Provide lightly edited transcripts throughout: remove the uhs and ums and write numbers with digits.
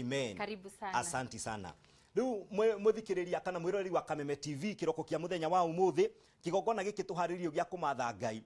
Amen. Karibu sana. Asanti sana. Rĩu mwĩthikĩrĩria kana mwĩroreri wa Kameme TV, kĩroko kĩa mũthenya wa ũmũthĩ, kĩgongona gĩkĩ tũharĩrĩirio gĩa kũmatha Ngai.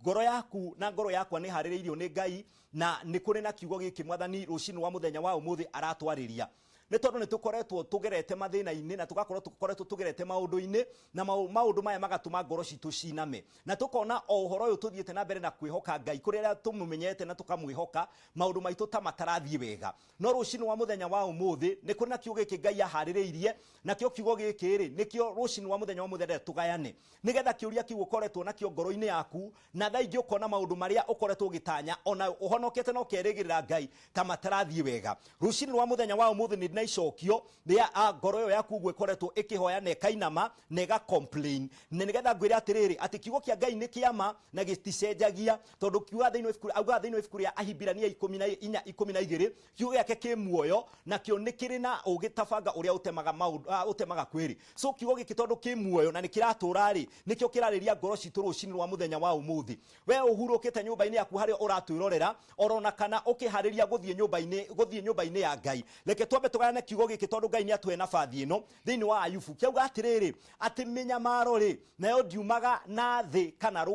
Ngoro yaku na ngoro yakwa nĩ harĩrĩirio nĩ Ngai, na nĩ kũrĩ na kiugo gĩkĩ Mwathani rũcinĩ rwa mũthenya wa ũmũthĩ aratwarĩria. Nĩ tondũ nĩ tũkoretwo tũgerete mathĩna-inĩ na tũgakorwo tũkoretwo tũgerete maũndũ-inĩ, na maũndũ maya magatũma ngoro citũ ciname, na tũkona o ũhoro ũyũ tũthiĩte na mbere na kwĩhoka Ngai kũrĩ arĩa tũmũmenyete na tũkamwĩhoka, maũndũ maitũ ta matarathiĩ wega. No rũcinĩ rwa mũthenya wa ũmũthĩ nĩ kũrĩ na kiugo gĩkĩ Ngai aharĩrĩirie, nakĩo kiugo gĩkĩ rĩ, nĩkĩo rũcinĩ rwa mũthenya wa ũmũthĩ ndĩrenda tũgayane, nĩgetha kĩũria kĩu ũkoretwo nakĩo ngoro-inĩ yaku, na thaa ingĩ ũkona maũndũ marĩa ũkoretwo ũgĩtanya ona ũhonokete na ũkerĩgĩrĩra Ngai ta matarathiĩ wega. Rũcinĩ rwa mũthenya wa ũmũthĩ nĩ ndĩ na icokio rĩa ngoro ĩyo yaku ũguo ĩkoretwo ĩkĩhoya na ĩkainama na ĩga complain, na nĩgetha ngwĩre atĩrĩrĩ, atĩ kiugo kĩa Ngai nĩ kĩa ma na gĩticenjagia, tondũ kiugaga thĩinĩ wa ibuku, augaga thĩinĩ wa ibuku rĩa Ahibirania 14:12, kiugo gĩake kĩ muoyo nakĩo nĩ kĩrĩ na ũũgĩ ta banga ũrĩa ũtemaga maũndũ, ũtemaga kwĩrĩ. So kiugo gĩkĩ tondũ kĩ muoyo na nĩ kĩratũra rĩ, nĩkĩo kĩrarĩria ngoro citũ rũcinĩ rwa mũthenya wa ũmũthĩ. We ũhurũkĩte nyũmba-inĩ yaku harĩa ũratwĩrorera, orona kana ũkĩharĩria gũthiĩ nyũmba-inĩ, gũthiĩ nyũmba-inĩ ya Ngai. Reke twambe tũgayane kiugo gĩkĩ tondũ Ngai nĩ atũhe nabathi ĩno thĩinĩ wa Ayubu. Kĩauga atĩrĩrĩ, atĩ mĩnyamaro rĩ, nayo ndiumaga na thĩ kana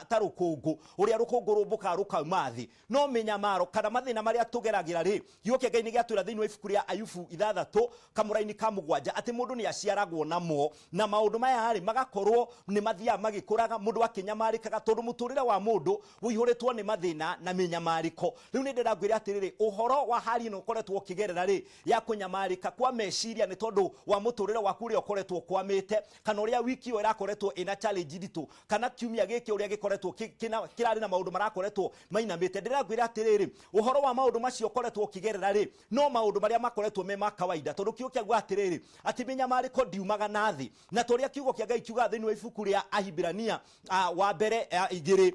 ta rũkũngũ, ũrĩa rũkũngũ rũmbũkaga rũkauma thĩ. No mĩnyamaro kana mathĩna marĩa tũgeragĩra rĩ, kiugo kĩa Ngai nĩ gĩatwĩra thĩinĩ wa ibuku rĩa Ayubu 6:7 atĩ mũndũ nĩ aciaragwo namo, na maũndũ maya rĩ, magakorwo nĩ mathiaga magĩkũraga, mũndũ akĩnyamarĩkaga, tondũ mũtũrĩre wa mũndũ ũihũrĩtwo nĩ mathĩna na mĩnyamarĩko. Rĩu nĩ ndĩrenda ngwĩre atĩrĩrĩ, ũhoro wa hali ĩno ũkoretwo ũkĩgerera rĩ, ya kũnyamarĩka kwa meciria nĩ tondũ wa mũtũrĩre waku ũrĩa ũkoretwo ũkwamĩte, kana ũrĩa wiki ĩyo ĩrakoretwo ĩna challenge nditũ, kana kiumia gĩkĩ ũrĩa gĩkoretwo kĩrarĩ na maũndũ marakoretwo mainamĩte. Ndĩrenda ngwĩre atĩrĩrĩ, ũhoro wa maũndũ macio ũkoretwo ũkĩgerera rĩ, no maũndũ marĩa makoretwo me ma kawaida, tondũ kiugo kĩa atĩrĩrĩ, atĩ mĩnyamarĩko ndiumaga na thĩ. Na ta ũrĩa kiugo kĩa Ngai kiugaga thĩinĩ wa ibuku rĩa Ahibirania wa mbere igĩrĩ,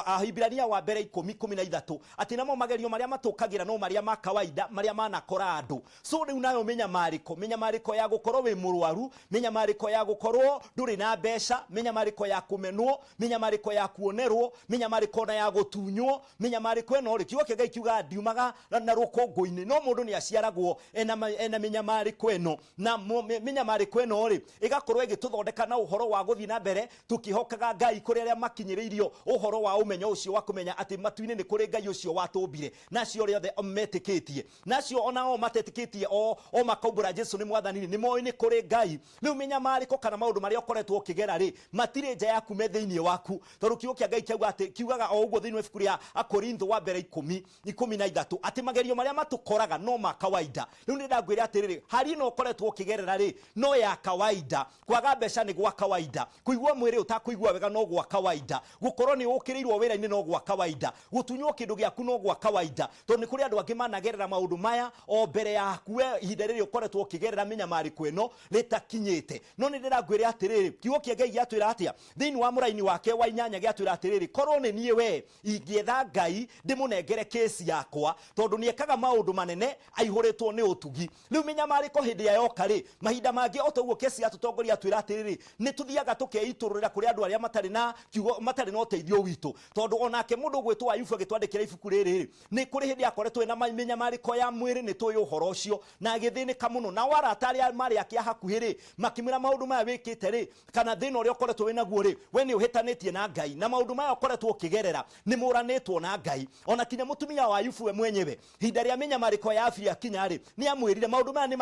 Ahibirania wa mbere 10:13, atĩ namo magerio marĩa matũkagĩra no marĩa ma kawaida, marĩa manakora andũ. So rĩu nayo mĩnyamarĩko, mĩnyamarĩko ya gũkorwo wĩ mũrwaru, mĩnyamarĩko ya gũkorwo ndũrĩ na mbeca, mĩnyamarĩko ya kũmenwo, mĩnyamarĩko ya kuonerwo, mĩnyamarĩko ona ya gũtunywo, mĩnyamarĩko ĩno rĩ, kiugo kĩa Ngai kiugaga ndiumaga na rũkũngũ-inĩ, no mũndũ nĩ aciaragwo ena mĩnyamarĩko ĩno, na mĩnyamarĩko ĩno rĩ, ĩgakorwo ĩgĩtũthondeka na ũhoro wa gũthiĩ na mbere tũkĩhokaga Ngai kũrĩ arĩa makinyĩrĩirio ũhoro wa ũmenyo ũcio wa kũmenya atĩ matu-inĩ nĩ kũrĩ Ngai ũcio watũmbire, na acio arĩa othe metĩkĩtie, na acio ona o matetĩkĩtie o makaumbũra Jesu nĩ Mwathani rĩ, nĩ moĩ nĩ kũrĩ Ngai. Rĩu mĩnyamarĩko kana maũndũ marĩa ũkoretwo ũkĩgera rĩ, matirĩ nja yaku, me thĩinĩ waku, tondũ kiugo kĩa Ngai kiauga atĩ, kiugaga o ũguo thĩinĩ wa ibuku rĩa Akorintho wa mbere 13, atĩ magerio marĩa matũkoraga no ma kawaida. Rĩu nĩ ndangwĩra atĩrĩrĩ, hali ĩno ũkoretwo ũkĩgerera rĩ, no ya kawaida. Kwaga mbeca nĩ gwa kawaida, kũigua mwĩrĩ ũtakũigua wega no gwa kawaida, gũkorwo nĩ ũkĩrĩirwo wĩra-inĩ no gwa kawaida, gũtunywo kĩndũ gĩaku no gwa kawaida, tondũ nĩ kũrĩ andũ angĩ managerera maũndũ maya o mbere yaku we, ihinda rĩrĩ ũkoretwo ũkĩgerera mĩnyamarĩko ĩno rĩtakinyĩte. No nĩ ndĩrangwĩra atĩrĩrĩ, kiugo kĩa Ngai gĩatwĩra atĩa thĩinĩ wa mũraini wake wa 8? Gĩatwĩra atĩrĩrĩ, korwo nĩ niĩ we ingĩetha Ngai ndĩmũnengere kesi yakwa, tondũ nĩ ekaga maũndũ manene aihũrĩtwo nĩ ũtugi. Rĩu mĩnyamarĩko hĩndĩ ya yoka rĩ, mahinda mangĩ o ta ũguo kesi yatũtongoria atwĩra atĩrĩrĩ, nĩ tũthiaga tũkeitũrũrĩra kũrĩ andũ arĩa matarĩ na kiugo, matarĩ na ũteithio witũ, tondũ onake mũndũ ũgwĩtwo Ayubu agĩtwandĩkĩra ibuku rĩrĩ rĩ, nĩ kũrĩ hĩndĩ akoretwo ena mĩnyamarĩko ya mwĩrĩ, nĩ tũĩ ũhoro ũcio, na agĩthĩnĩka mũno. Nao arata arĩa marĩ ake a hakuhĩ rĩ, makĩmwĩra maũndũ maya wĩkĩte rĩ, kana thĩna ũrĩa ũkoretwo wĩ naguo rĩ, we nĩ ũhĩtanĩtie na Ngai, na maũndũ maya ũkoretwo ũkĩgerera nĩ mũranĩtwo na Ngai. Ona kinya mũtumia wa Ayubu we mwenyewe, ihinda rĩa mĩnyamarĩko ya afia akinya rĩ, nĩ amwĩrire maũndũ maya nĩ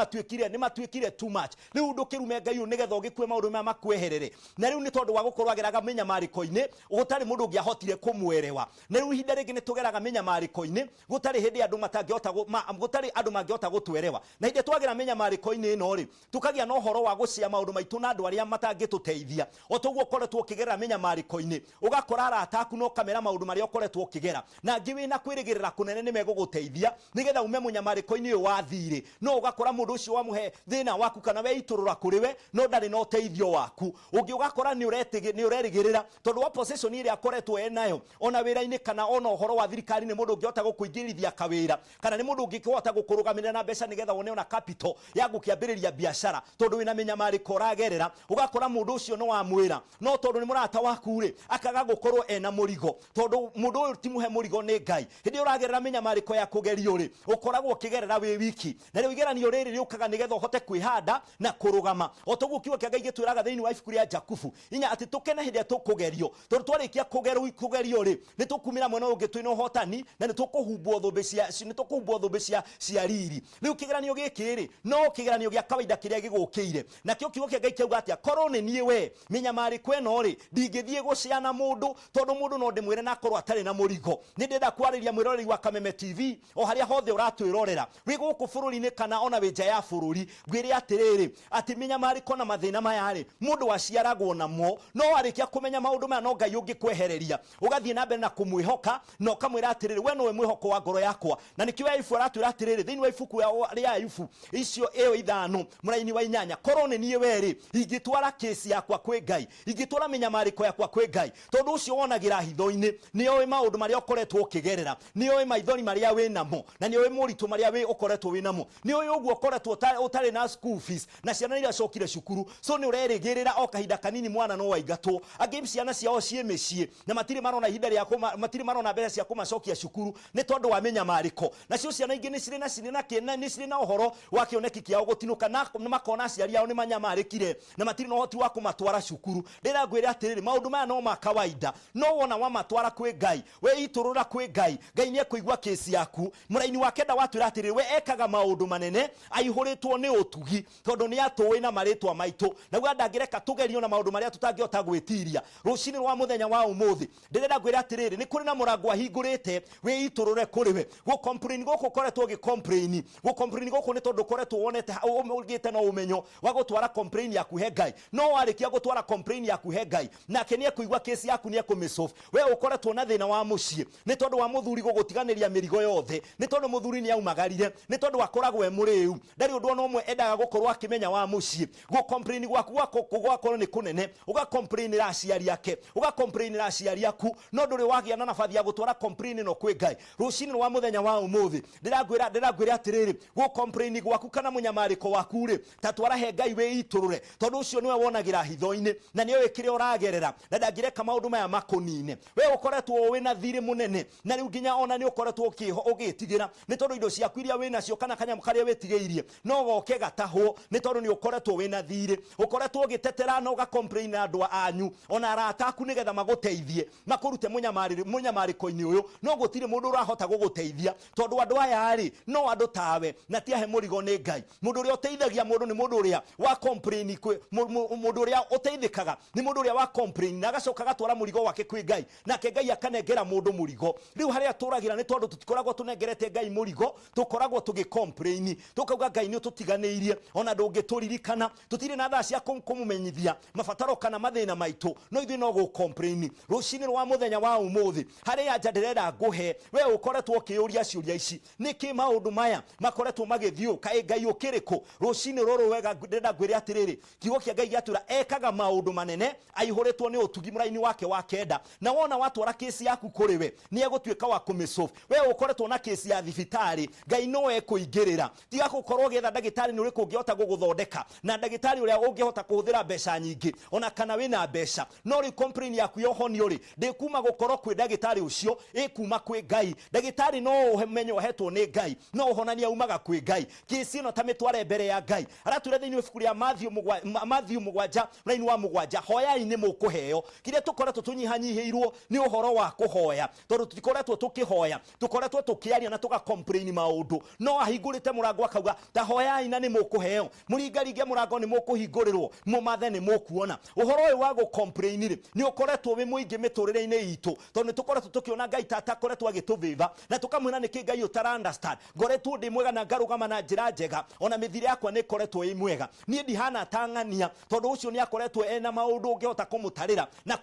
matuĩkire too much, rĩu ndũkĩrume Ngai ũyũ nĩgetha ũgĩkue maũndũ maya makweherere. Na rĩu nĩ tondũ wa gũkorwo ageraga mĩnyamarĩko-inĩ gũtarĩ mũndũ ũngĩahotire kũmwerewa. Na rĩu ihinda rĩngĩ nĩ tũgeraga mĩnyamarĩko-inĩ gũtarĩ hĩndĩ andũ matangĩhota gũtarĩ andũ mangĩhota gũtwerewa. Na hĩndĩ twagera mĩnyamarĩko-inĩ ĩno rĩ, tũkagĩa na ũhoro wa gũcea maũndũ maitũ na andũ arĩa matangĩtũteithia. O ta ũguo ũkoretwo ũkĩgerera mĩnyamarĩko-inĩ, ũgakora arata aku na ũkamera maũndũ marĩa ũkoretwo ũkĩgera, na angĩ wĩna kwĩrĩgĩrĩra kũnene nĩ megũgũteithia nĩgetha ume mũnyamarĩko-inĩ ũyũ wa thirĩ, no ũgakora mũndũ ũcio wamũhe thĩna waku kana weitũrũra kũrĩ we, no ndarĩ na ũteithio waku. Ũngĩ ũgakora nĩ ũrerĩgĩrĩra tondũ wa position ĩrĩa akoretwo enayo ona wĩra-inĩ kana ona ũhoro wa thirikari, nĩ mũndũ ũngĩhota gũkũingĩrithia kawĩra, kana nĩ mũndũ ũngĩhota gũkũrũgamĩrĩra na mbeca nĩgetha wone ona capital ya gũkĩambĩrĩria biacara, tondũ wĩna mĩnyamarĩko ũragerera. Ũgakora mũndũ ũcio nĩ wamwĩra, no tondũ nĩ mũrata waku rĩ, akaga gũkorwo ena mũrigo, tondũ mũndũ ũyũ ti mũhe mũrigo nĩ Ngai. Hĩndĩ ĩyo ũragerera mĩnyamarĩko ya kũgerio rĩ, ũkoragwo ũkĩgerera wĩ wiki, na rĩu igeranio rĩrĩ rĩũkaga nĩgetha ũhote kwĩhanda na kũrũgama. O toguo kiugo kĩa Ngai gĩtwĩraga thĩinĩ wa ibuku rĩa Jakubu 4 atĩ tũkene hĩndĩ ĩrĩa tũkũgerio, tondũ twarĩkia kũgerio rĩ, nĩ tũkumĩra mwena ũyũ ũngĩ twĩna ũhotani, na nĩ tũkũhumbwo thũmbĩ cia, nĩ tũkũhumbwo thũmbĩ cia riri. Rĩu kĩgeranio gĩkĩ rĩ, no kĩgeranio gĩa kawaida kĩrĩa gĩgũkĩire. Nakĩo kiugo kĩa Ngai kĩauga atĩa? Korwo nĩ niĩ we, mĩnyamarĩko ĩno rĩ, ndingĩthiĩ gũceana mũndũ, tondũ mũndũ no ndĩmwĩre na akorwo atarĩ na mũrigo. Nĩ ndĩrenda kwarĩria mwĩroreri wa Kameme TV, o harĩa hothe ũratwĩrorera, wĩ gũkũ bũrũri-inĩ kana ona wĩ nja ya bũrũri, ngwĩre atĩrĩrĩ, atĩ mĩnyamarĩko na mathĩna maya rĩ, mũndũ aciaragwo namo, no warĩkia kũmenya maũndũ maya no Ngai ũngĩkwehereria, ũgathiĩ na mbere na kũmwĩhoka, na ũkamwĩra atĩrĩrĩ, we nowe mwĩhoko wa ngoro yakwa. Na nĩkĩo Ayubu aratwĩra atĩrĩrĩ, thĩinĩ wa ibuku rĩa Ayubu icio ĩyo 5 mũraini wa 8, korwo nĩ niĩ we rĩ, ingĩtwara kĩsi yakwa kwĩ Ngai, ingĩtwara mĩnyamarĩko yakwa kwĩ Ngai, tondũ ũcio wonagĩra hitho-inĩ, nĩ oĩ maũndũ marĩa ũkoretwo ũkĩgerera, nĩ oĩ maithori marĩa wĩ namo, na nĩ oĩ moritũ marĩa wĩ ũkoretwo wĩ namo, nĩ oĩ ũguo ũkoretwo ũtarĩ na school fees, na ciana iracokire cukuru, so nĩ ũrerĩgĩrĩra o kahinda kanini mwana no aingatwo. Angĩ ciana ciao ciĩ mĩciĩ na matirĩ marona ihinda rĩa kũma, matirĩ marona mbeca cia kũmacokia cukuru nĩ tondũ wa mĩnyamarĩko. Nacio ciana ingĩ nĩ cirĩ na, cirĩ na kĩ, nĩ cirĩ na ũhoro wa kĩoneki kĩao gũtinũka, na makona aciari ao nĩ manyamarĩkire na matirĩ na ũhoti wa kũmatwara cukuru. Ndĩra ngwĩre atĩrĩrĩ, maũndũ maya no ma kawaida, no wona wamatwara kwĩ Ngai, we itũrũra kwĩ Ngai, Ngai nĩ ekũigua kĩsi yaku. Mũraini wa 9 watwĩra atĩrĩrĩ, we ekaga maũndũ manene aihũrĩtwo nĩ ũtugi, tondũ nĩ atũĩ na marĩtwa maitũ, naguo ndangĩreka tũgerio na maũndũ marĩa tũtangĩhota gwĩtiria. Rũcinĩ rwa mũthenya wa ũmũthĩ ndĩrenda ngwĩre atĩrĩrĩ, nĩ kũrĩ na mũrango ahingũrĩte, wĩitũrũre kũrĩ we. Gũ-complain gũkũ ũkoretwo ũgĩ-complain, gũ-complain gũkũ nĩ tondũ ũkoretwo wonete, ũgĩte na ũmenyo wa gũtwara complain yaku he Ngai. No warĩkia gũtwara complain yaku he Ngai, nake nĩ ekũigua case yaku, nĩ ekũmĩsolve. We ũkoretwo na thĩna wa mũciĩ nĩ tondũ wa mũthuri gũgũtiganĩria mĩrigo yothe, nĩ tondũ mũthuri nĩ aumagarire, nĩ tondũ akoragwo e mũrĩu, ndarĩ ũndũ ona ũmwe endaga gũkorwo akĩmenya wa mũciĩ. Gũ-complain gwaku gwakorwo nĩ kũnene, ũga-complainĩra aciari ake, ũga-complainĩra aciari aku, no ndũrĩ wagĩa na nabathi ya gũtwara complain ĩno kwĩ Ngai. Rũcinĩ rwa mũthenya wa ũmũthĩ ndĩrangwĩra atĩrĩrĩ, gũ-complain gwaku kana mũnyamarĩko waku rĩ, ta twara he Ngai wĩitũrũre, tondũ ũcio nĩwe wonagĩra hitho-inĩ, na nĩoĩ kĩrĩa ũragerera, na ndangĩreka maũndũ maya makũnine. We ũkoretwo wĩ na thirĩ mũnene, na rĩu nginya ona nĩ ũkoretwo ũgĩtigĩra, nĩ tondũ indo ciaku iria wĩ nacio kana kanyamũ karĩa wĩtigĩirie no goke gatahwo, nĩ tondũ nĩ ũkoretwo wĩ na thirĩ. Ũkoretwo ũgĩtetera na ũga-complain na andũ anyu ona arata aku nĩgetha magũteithie, makũrute mũnyamarĩko-inĩ ũyũ, no gũtirĩ mũndũ ũrahota gũgũteithia, tondũ andũ aya rĩ, no andũ tawe, na ti ahe mũrigo nĩ Ngai. Mũndũ ũrĩa ũteithagia mũndũ nĩ mũndũ ũrĩa wa complain kwĩ, mũndũ ũrĩa ũteithĩkaga nĩ mũndũ ũrĩa wa complain na agacoka agatwara mũrigo wake kwĩ Ngai, nake Ngai akanengera mũndũ mũrigo. Rĩu harĩa tũragĩra nĩ tondũ tũtikoragwo tũnengerete Ngai mũrigo, tũkoragwo tũgĩ complain, tũkauga Ngai nĩ ũtũtiganĩirie, ona ndũngĩtũririkana, tũtirĩ na thaa cia kũmũmenyithia mabataro kana mathĩna maitũ, no ithuĩ no gũ complain. Rũcinĩ rwa mũthenya wa ũmũthĩ, harĩ anja ndĩrenda ngũhe, we ũkoretwo ũkĩyũria ciũria ici, nĩkĩ maũndũ maya makoretwo magĩthiĩ ũũ? Kaĩ Ngai ũkĩrĩ kũ? Rũcinĩ rũrũ wega ndĩrenda ngwĩre atĩrĩrĩ, kiugo kĩa Ngai gĩatwĩra ekaga maũndũ manene aihũrĩtwo nĩ ũtugi mũraini wake wa 9, na wona watwara kĩsi yaku kũrĩ we, nĩ egũtuĩka wa kũmĩsolve. We ũkoretwo na kĩsi ya thibitarĩ, Ngai no ekũingĩrĩra. Tiga gũkorwo ũgĩetha ndagĩtarĩ nĩ ũrĩkũ ũngĩhota gũgũthondeka, na ndagĩtarĩ ũrĩa ũngĩhota kũhũthĩra mbeca nyingĩ, ona kana wĩna mbeca, no rĩu complain yaku ya ũhonio rĩ, ndĩkuma gũkorwo kwĩ ndagĩtarĩ ũcio, ĩkuma kwĩ Ngai. Ndagĩtarĩ no ũmenye ũhetwo nĩ Ngai, no ũhonania umaga kwĩ Ngai. Kĩsi ĩno ta mĩtware mbere ya Ngai. Aratwĩra thĩinĩ wa ibuku rĩa Matthew 7 raini wa 7, hoyai nĩ mũkũheo. Kĩrĩa tũkoretwo tũnyihanyihĩirwo nĩ ũhoro wa kũhoya, tondũ tũtikoretwo tũkĩhoya, tũkoretwo tũkĩaria na tũga complain maũndũ. No ahingũrĩte mũrango akauga ta hoyai na nĩ mũkũheo, mũringaringe mũrango nĩ mũkũhingũrĩrwo, mũmathe nĩ mũkuona. Ũhoro ũyũ wa gũ complain rĩ, nĩ ũkoretwo wĩ mũingĩ mĩtũrĩre-inĩ itũ, tondũ nĩ tũkoretwo tũkĩona Ngai ta atakoretwo agĩtũvĩva, na tũkamwĩra nĩkĩ Ngai ũtara understand. Ngoretwo ndĩ mwega na ngarũgama na njĩra njega, ona mĩthiĩre yakwa nĩ ĩkoretwo ĩ mwega. Niĩ ndihana ta ng'ania, tondũ ũcio nĩ akoretwo ena maũndũ ũngĩhota kũmũtarĩra na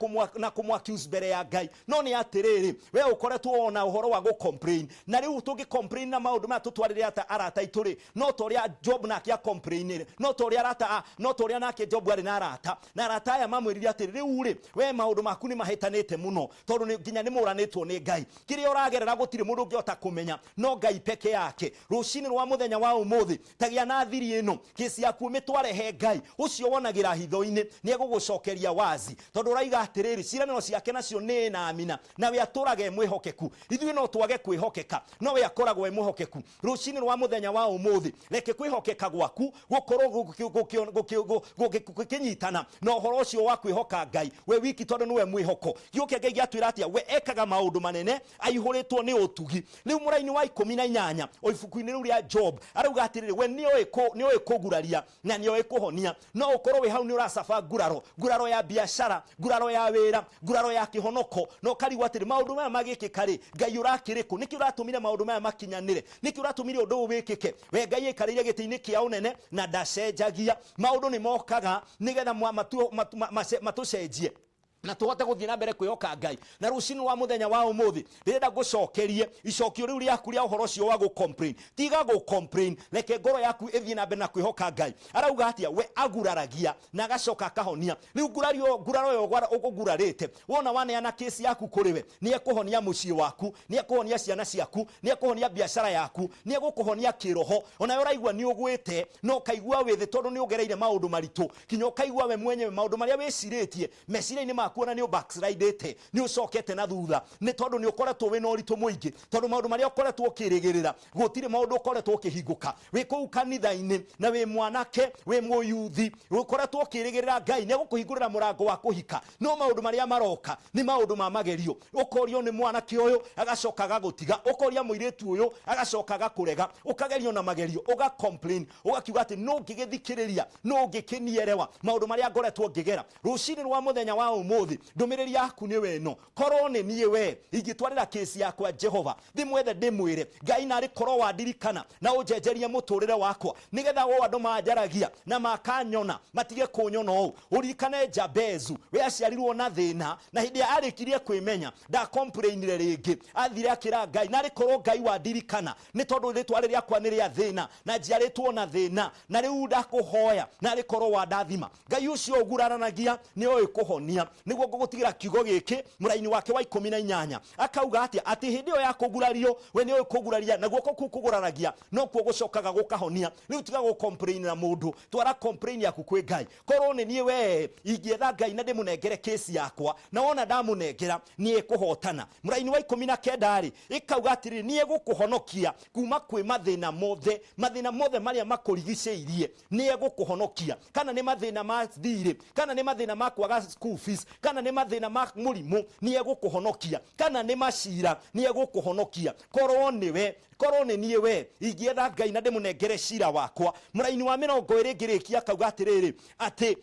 kũmũ accuse mbere ya Ngai. No nĩ atĩrĩrĩ, we ũkoretwo ona ũhoro wa gũ complain, na rĩu tũngĩ complain na maũndũ maya tũtwarĩre ata arata aitũ rĩ, no ta ũrĩa Job nake a complain, no ta ũrĩa arata, no ta ũrĩa nake Job arĩ na arata, na arata aya mamwĩrire atĩrĩ, rĩu rĩ, we maũndũ maku nĩ mahĩtanĩte mũno, tondũ nginya nĩ mũranĩtwo nĩ Ngai. Kĩrĩa ũragerera gũtirĩ mũndũ ũngĩhota kũmenya, no Ngai peke yake. Rũcinĩ Rwa mũthenya wa ũmũthĩ, tagĩa na thiri ĩno, kĩci yaku ũmĩtware he Ngai ũcio wonagĩra hitho-inĩ, nĩ egũgũcokeria wazi, tondũ ũraiga atĩrĩrĩ, ciĩranĩro ciake nacio nĩ na amina, nawe atũraga e mwĩhokeku. Ithuĩ no twage kwĩhokeka, no we akoragwo e mwĩhokeku. Rũcinĩ rwa mũthenya wa ũmũthĩ, reke kwĩhokeka gwaku gũkorwo gũkĩnyitana na ũhoro ũcio wa kwĩhoka Ngai we wiki, tondũ nĩwe mwĩhoko. Kiugo kĩa Ngai gĩatwĩra atĩa? We ekaga maũndũ manene, aihũrĩtwo nĩ ũtugi. Rĩu mũraini wa 18 o ibuku-inĩ rĩu rĩa Job arauga atĩrĩrĩ, we nĩoĩ kũguraria na nĩoĩ kũhonia. No ũkorwo wĩ hau nĩ ũracaba nguraro, nguraro ya biacara, nguraro ya wĩra, nguraro ya kĩhonoko, na ũkarigwo atĩrĩ, maũndũ maya magĩkĩka rĩ, Ngai ũrakĩrĩ kũ? Nĩkĩ ũratũmire maũndũ maya makinyanĩre? Nĩkĩ ũratũmire ũndũ ũyũ wĩkĩke? We Ngai aikarĩire gĩtĩ-inĩ kĩa ũnene na ndacenjagia. Maũndũ nĩ mokaga nĩgetha matũcenjie na tũhote gũthiĩ na mbere kwĩhoka Ngai. Na rũcinĩ rwa mũthenya wa ũmũthĩ, ndĩrenda ngũcokerie icokio rĩu rĩaku rĩa ũhoro ũcio wa gũ-complain. Tiga gũ-complain, reke ngoro yaku ĩthiĩ na mbere na kwĩhoka Ngai. Arauga atĩa? We aguraragia na agacoka akahonia. Rĩu ngurario, nguraro ĩyo ũgurarĩte, wona waneana kesi yaku kũrĩ we, nĩ ekũhonia mũciĩ waku, nĩ ekũhonia ciana ciaku, nĩ ekũhonia biacara yaku, nĩ egũkũhonia kĩroho. Onawe ũraigua nĩ ũgwĩte na ũkaigua wĩ thĩ tondũ nĩ ũgereire maũndũ maritũ, kinya ũkaigua we mwenyewe maũndũ marĩa wĩcirĩtie meciria-inĩ maku ona nĩ ũbackslidĩte, nĩ ũcokete na thutha, nĩ tondũ nĩ ũkoretwo wĩna ũritũ mũingĩ, tondũ maũndũ marĩa ũkoretwo ũkĩrĩgĩrĩra gũtirĩ maũndũ ũkoretwo ũkĩhingũka. Wĩ kũu kanitha-inĩ na wĩ mwanake, wĩ mũyuthi, ũkoretwo ũkĩrĩgĩrĩra Ngai nĩ egũkũhingũrĩra mũrango wa kũhika, no maũndũ marĩa maroka nĩ maũndũ ma magerio. Ũkorio nĩ mwanake ũyũ agacoka agagũtiga, ũkoria mũirĩtu ũyũ agacoka agakũrega, ũkagerio na magerio, ũga complain, ũgakiuga atĩ no ngĩgĩthikĩrĩria, no ngĩkĩnierewa maũndũ marĩa ngoretwo ngĩgera. Rũcinĩ rwa mũthenya wa ũmũthĩ, ndũmĩrĩri yaku nĩ weno. Korwo nĩ niĩ we, ingĩtwarĩra kesi yakwa Jehova, ndĩmwethe ndĩmwĩre, Ngai narĩ korwo wandirikana na ũnjenjerie mũtũrĩre wakwa, nĩgetha ũũ andũ manjaragia na makanyona matige kũnyona ũũ. Ũririkane Jabezu, we aciarirwo na thĩna, na hĩndĩ ĩrĩa arĩkirie kwĩmenya ndakomplainire rĩngĩ, athire akĩra Ngai, narĩ korwo Ngai wandirikana, nĩ tondũ rĩtwa rĩrĩ rĩakwa nĩ rĩa thĩna na njiarĩtwo na thĩna, na rĩu ndakũhoya narĩ korwo wandathima. Ngai ũcio ũguraranagia nĩ oĩ kũhonia. Nĩguo ngũgũtigĩra kiugo gĩkĩ mũraini wake wa 18, akauga atĩa? Atĩ hĩndĩ ĩyo ya kũgurario, we nĩ oĩ kũguraria, na guoko kũu kũguraragia nokuo gũcokaga gũkahonia. Rĩu tiga gũ-complain na mũndũ, twara complain yaku kwĩ Ngai. Korwo nĩ niĩ we, ingĩetha Ngai na ndĩmũnengere kesi yakwa, na wona ndamũnengera nĩ ekũhotana. Mũraini wa 19 rĩ, ĩkauga atĩrĩrĩ, nĩ egũkũhonokia kuma kwĩ mathĩna mothe, mathĩna mothe marĩa makũrigicĩirie nĩ egũkũhonokia. Kana nĩ mathĩna ma thirĩ, kana nĩ mathĩna ma kwaga school fees, kana nĩ mathĩna ma mũrimũ, nĩ egũkũhonokia. Kana nĩ macira, nĩ egũkũhonokia. Korwo nĩwe, korwo nĩ niĩ we, ingĩetha Ngai na ndĩmũnengere cira wakwa. Mũraini wa 20 ngĩrĩkia akauga atĩrĩrĩ, atĩ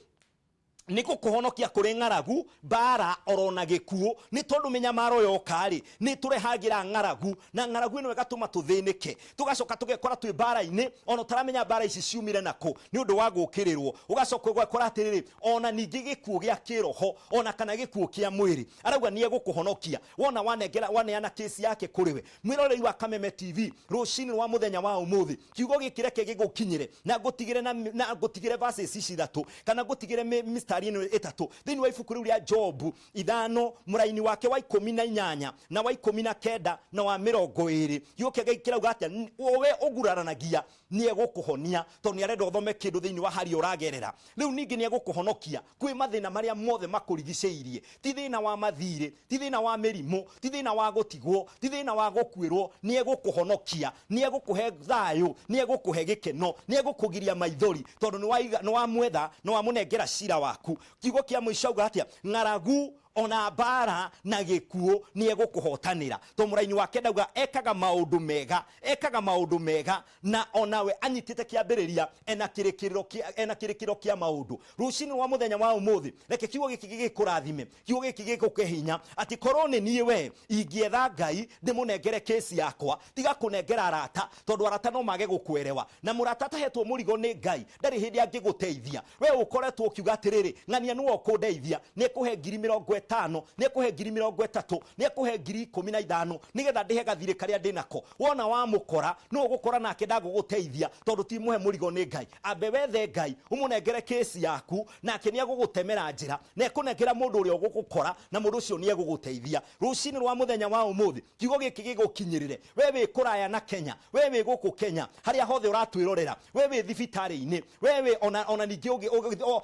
nĩ gũkũhonokia kũrĩ ng'aragu, mbara oro na gĩkuũ, nĩ tondũ mĩnyamaro yoka rĩ, nĩ tũrehagĩra ng'aragu, na ng'aragu ĩno ĩgatũma tũthĩnĩke, tũgacoka tũgekora twĩ mbara-inĩ ona ũtaramenya mbara ici ciumire nakũ, nĩ ũndũ wa gũkĩrĩrwo. Ũgacoka ũgekora atĩrĩrĩ, ona ningĩ gĩkuũ gĩa kĩroho ona kana gĩkuũ kĩa mwĩrĩ, arauga nĩ egũkũhonokia wona wanengera, waneana kesi yake kũrĩ we. Mwĩroreri wa Kameme TV, rũcinĩ rwa mũthenya wa ũmũthĩ, kiugo gĩkĩ reke gĩgũkinyĩre, na ngũtigĩre na, na ngũtigĩre verses ici ithatũ, kana ngũtigĩre mĩstari ĩno ĩtatũ thĩinĩ wa ibuku rĩu rĩa Jobu 5 mũraini wake wa 18 na wa 19 na wa 20. Kiugo kĩa Ngai kĩrauga atĩa? We ũguraranagia nĩ egũkũhonia, tondũ nĩ arenda ũthome kĩndũ thĩinĩ wa harĩa ũragerera. Rĩu ningĩ nĩ egũkũhonokia kwĩ mathĩna marĩa mothe makũrigicĩirie. Ti thĩna wa mathirĩ, ti thĩna wa mĩrimũ, ti thĩna wa gũtigwo, ti thĩna wa gũkuĩrwo, nĩ egũkũhonokia, nĩ egũkũhe thayũ, nĩ egũkũhe gĩkeno, nĩ egũkũgiria maithori, tondũ nĩ wamwetha, nĩ wamũnengera cira waku. Kiugo kĩa mũico auga atĩa? Ng'aragu ona mbara na gĩkuũ nĩ egũkũhotanĩra. Tondũ mũraini wake ndauga ekaga maũndũ mega, ekaga maũndũ mega, na onawe anyitĩte kĩambĩrĩria ena kĩrĩkĩrĩro kĩa, ena kĩrĩkĩrĩro kĩa maũndũ. Rũcinĩ rwa mũthenya wa ũmũthĩ, reke kiugo gĩkĩ gĩgĩkũrathime, kiugo gĩkĩ gĩgũke hinya, atĩ korwo nĩ niĩ we, ingĩetha Ngai ndĩmũnengere kesi yakwa, tiga kũnengera arata, tondũ arata no mage gũkwerewa. Na mũrata atahetwo mũrigo nĩ Ngai ndarĩ hĩndĩ angĩgũteithia. We ũkoretwo ũkiuga atĩrĩrĩ, ng'ania nĩwe ũkũndeithia, nĩ ekũhe ngiri mĩrongo 50, nĩ ekũhe 30,000, nĩ ekũhe 15,000, nĩgetha ndĩhe gathirĩ karĩa ndĩnako. Wona wamũkora, no ũgũkora nake ndagũgũteithia, tondũ ti mũhe mũrigo nĩ Ngai. Ambe wethe Ngai, ũmũnengere kesi yaku, nake nĩ egũgũtemera njĩra, na ekũnengera mũndũ ũrĩa ũgũgũkora, na mũndũ ũcio nĩ egũgũteithia. Rũcinĩ rwa mũthenya wa ũmũthĩ, kiugo gĩkĩ gĩgũkinyĩrĩre. We wĩ kũraya na Kenya, we wĩ gũkũ Kenya, harĩa hothe ũratwĩrorera, we wĩ thibitarĩ-inĩ, we wĩ ona ningĩ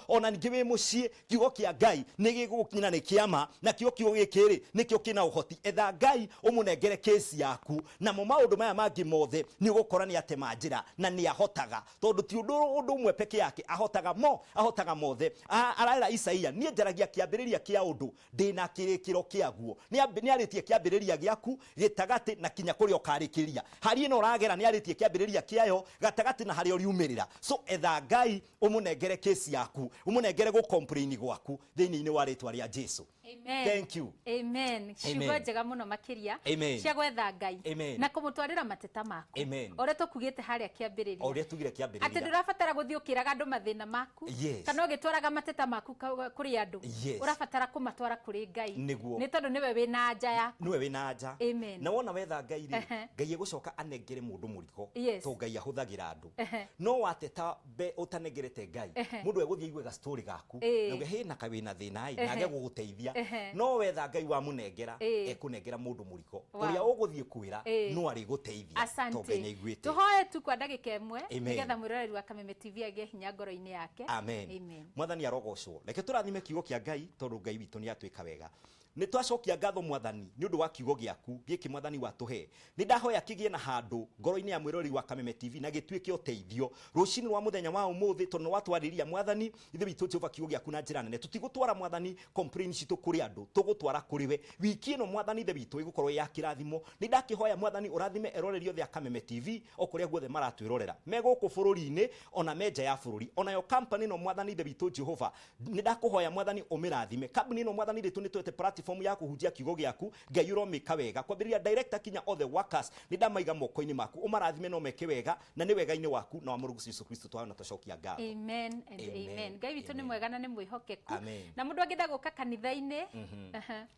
ona ningĩ wĩ mũciĩ, kiugo kĩa Ngai nĩ gĩgũkinyĩra, nĩ kĩama, na kĩo kiugo gĩkĩ rĩ nĩkĩo kĩna ũhoti. Etha Ngai ũmũnengere kesi yaku, namo maũndũ maya mangĩ mothe nĩ ũgũkora nĩ atema njĩra, na nĩ ahotaga, tondũ ti ũndũ ũmwe peke yake ahotaga, mo ahotaga mothe. Arera Isaia, niĩ njaragia kĩambĩrĩria kĩa ũndũ ndĩna kĩrĩkĩro kĩaguo. Nĩ arĩtie kĩambĩrĩria gĩaku, gĩtagatĩ, na kinya kũrĩa ũkarĩkĩria. Harĩ ĩno ũragera nĩ arĩtie kĩambĩrĩria kĩayo, gatagatĩ, na harĩa ũriumĩrĩra. So etha Ngai, ũmũnengere kesi yaku, ũmũnengere gũ-complain gwaku thĩinĩ-inĩ wa rĩtwa rĩa Jesu. Amen. Thank you. Amen. Ciugo njega mũno makĩria Amen. cia gwetha Ngai Amen. na kũmũtwarĩra mateta maku. Amen. O ũrĩa tũkugĩte harĩa kĩambĩrĩria, O ũrĩa tugire kĩambĩrĩria, atĩ ndũrabatara gũthiĩ ũkĩraga andũ mathĩna maku, Yes. kana ũgĩtwaraga mateta maku kũrĩ andũ. Yes. Ũrabatara kũmatwara kũrĩ Ngai. Nĩguo. Nĩ tondũ nĩwe wĩna anja yaku. Nĩwe wĩna anja. Amen. Na wona wetha Ngai rĩ, Ngai egũcoka anengere mũndũ mũrigo, Yes. to Ngai ahũthagĩra andũ. No wateta be ũtanengerete Ngai, mũndũ egũthiĩ aigue ga story gaku, na uge hĩ na kawĩna thĩna ĩ, na age gũgũteithia. No wetha Ngai wamũnengera, ekũnengera mũndũ mũrigo ũrĩa ũgũthiĩ kwĩra, no arĩgũteithia, to Asante. Ngai nĩaiguĩte. Tũhoe tu kwa ndagĩka ĩmwe, Amen. nĩgetha mwĩroreri wa Kameme TV agĩe hinya ngoro-inĩ yake. Amen. Amen. Mwathani arogocwo. Reke tũrathime kiugo kĩa Ngai, tondũ Ngai witũ nĩ atwĩka wega. Nĩ twacokia ngatho Mwathani nĩ ũndũ wa kiugo gĩaku gĩkĩ Mwathani watũhe. Nĩ ndahoya kĩgĩe na handũ ngoro-inĩ ya mwĩroreri wa Kameme TV, na gĩtuĩke ũteithio rũcinĩ rwa mũthenya wa ũmũthĩ, tondũ nĩ watwarĩria Mwathani ithe witũ Jehova kiugo gĩaku na njĩra nene. Tũtigũtwara Mwathani complain citũ kũrĩ andũ, tũgũtwara kũrĩ we. Wiki ĩno Mwathani ithe witũ ĩgũkorwo ya kĩrathimo. Nĩ ndakĩhoya Mwathani ũrathime eroreri othe a Kameme TV o kũrĩa guothe maratwĩrorera, me gũkũ bũrũri-inĩ ona me nja ya bũrũri. Onayo company ĩno Mwathani ithe witũ Jehova, nĩ ndakũhoya Mwathani ũmĩrathime kambuni ĩno. Mwathani ritũ, nĩ twete platform ya kũhunjia kiugo gĩaku. Ngai ũromĩka wega, kwambĩrĩria director kinya othe workers, nĩ ndamaiga moko-inĩ maku, ũmarathime no meke wega, na nĩ wega-inĩ waku na wa Mũrungu Jesu Kristo twaona twacokia ngatho. Amen and Amen. amen. Ngai witũ nĩ Amen. mwega na nĩ mwĩhokeku. Amen. Na mũndũ angĩenda gũka kanitha-inĩ?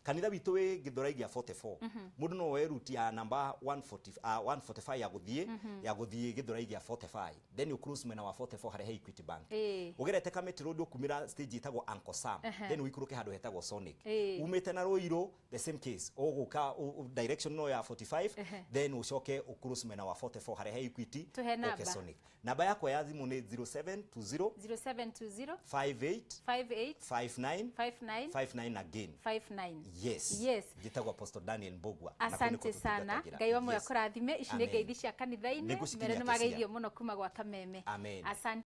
Kanitha witũ wĩ Gĩthũrai gĩa 44. Mũndũ no oe route ya namba 140, 145 ya gũthiĩ Gĩthũrai gĩa 45, then you cross mwena wa 44 harĩa he Equity Bank. Ũgerete Kamiti Road, ũkumĩra stage ĩtagwo Uncle Sam, then ũikũrũke handũ hetagwo Sonic. Umĩte na Ruiru, the same case, ũgũka direction no ya 45, then ũcoke ũcross mwena wa 44 harĩa he Equity, Tũhe ũke namba. Sonic. Namba yakwa ya thimũ nĩ 0720 0720 58 58 59 59 59 again. 59. Yes. Yes. Njĩtagwo Apostle Daniel Mbugua, na kũu Asante nĩkuo sana. tũtungatagĩra. Ngai wa muoyo Yes. kũrathime. Ici nĩ Amen. ngeithi cia kanitha-inĩ. Nĩngũcikinyia Mere nĩ Kĩsia. mageithio mũno kuma gwa Kameme. Amen. Asante.